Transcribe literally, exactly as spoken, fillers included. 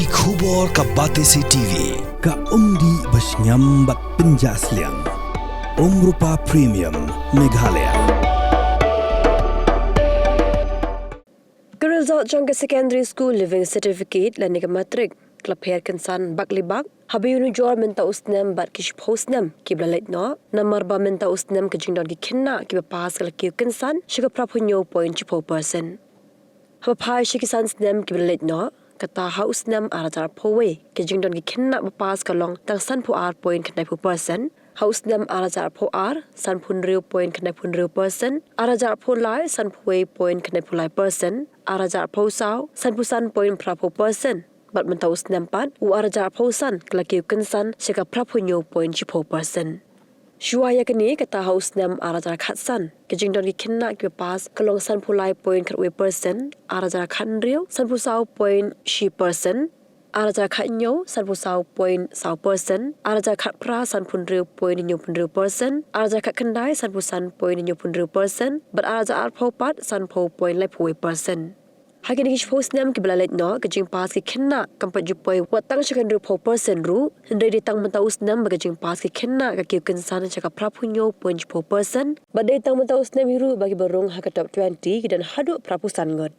Ki khubor ka Batesi T V, ka umdih bashngiam bad pynjah sliang. Umrupa Premium, Meghalaya. Ka result jong ka Secondary School Leaving Certificate lane ka Matric ka la pher kynsan bak li bak ha Baionu Jor mynta u snem bad ki shiphew snem kiba la leit noh, namar ba mynta u snem ka jingdon ki khynnah kiba pass ka la kiew kynsan sha ka phra phew hynñiew point shiphew percent. Haba phai sha ki san snem kiba la leit noh, kata ha u snem ar hajar arphew wei, ka jingdon ki khynnah ba pass ka long tang sanphew ar point khyndai phew percent, ha u snem ar hajar arphew ar, sanphew hynriew point khyndai phew hynriew percent, ar hajar arphew lai, sanphew wei point khyndai phew lai percent, ar hajar arphew saw, sanphew san point phra phew percent, bad mynta u snem pat, u ar hajar arphew san, ka la kiew kynsan sha ka phra phew hynñiew point shiphew percent. Shuwa ïa kane, kata ha u snem ar hajar khatsan, ka jingdon ki khynnah kiba pass ka long sanphew lai point khatwei percent, ar hajar khathynriew, sanphew saw point shi percent, ar hajar khathynñiew, sanphew saw point saw percent, ar hajar khatphra, sanphew hynriew point hynñiew phew hynriew percent, ar hajar khatkhyndai, sanphew san point hynñiew phew hynriew percent, bad ar hajar arphew pat, sanphew point laiphew wei percent. Ha kine ki shiphew snem kiba la leit noh, ka jingpass ki khynnah kam pat ju poi wat tang sha ka hynriewphew percent ruh, hynrei dei tang mynta u snem ba ka jingpass ki khynnah ka kiew kynsan sha ka phra phew hynñiew point shiphew percent, bad dei tang mynta u snem hi ruh ba kiba rung ha ka top twenty ki don haduh phra phew san ngut.